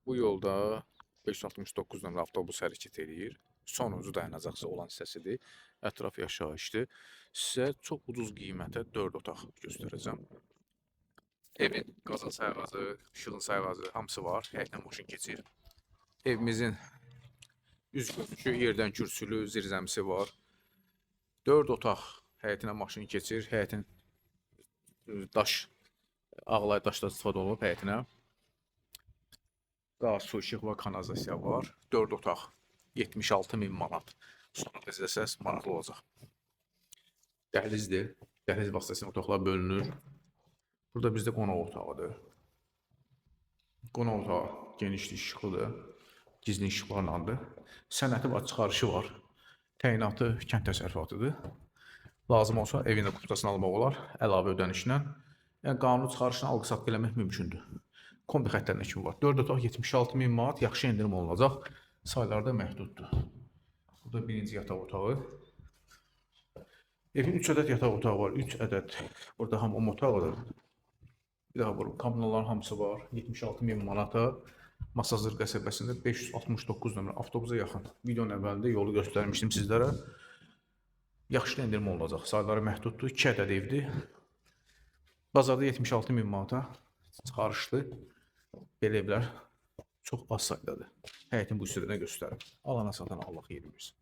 Bu yolda 569 nömrə avtobus hərəkət eləyir. Sonuncu dayanacaqsı olan hissəsidir. Ətraf yaşayışdır. Sizə çox ucuz qiymətə 4 otaq göstərəcəm. Evin qazın sayğacı, işığın sayğacı hamısı var. Həyətlə maşın keçir. Evimizin üz görünüşü yerdən kürsülü, zirzəmisi var. 4 otaq, həyətinə maşın keçir. Həyətin daş, ağlay daşla istifadə olunub həyətinə. Qaz, su, işıq və kanalizasiya var. 4 otaq, 76 min manat. Sonra izləsəz maraqlı olacaq. Dəhlizdir. Dəhliz vasitəsilə otaqlar bölünür. Burada bizdə qonaq otağıdır. Qonaq otağı genişli, işıqlıdır. Gizli işıqlarlandır. Sənəti var, çıxarışı var. Təyinatı kənd təsərrüfatıdır. Lazım olsa evin də kupçasını almaq olar əlavə ödənişlə. Yəni qanuni çıxarışla alqı-satqı eləmək mümkündür. Kombi xəttlərinə kimi var. 4 otaq 76 min manat, yaxşı endirim olunacaq. Saylar da məhduddur. Burada birinci yataq otağı. Evin 3 ədəd yataq otağı var. 3 ədəd. Burada hamam otağıdır. Bir daha vurum. Kommunalların hamısı var. 76 min manata Masazır qəsəbəsində 569 nömrə avtobusa yaxın. Videonun əvvəlində yolu göstərmişdim sizlərə. Yaxşı endirim olunacaq. Sayları məhduddur. 2 ədəd evdir. Bazarda 76 min manata çıxarışlı belə evlər çox az saydadır. Həyətin bu hissədə göstərim. Alana satana Allah xeyir versin.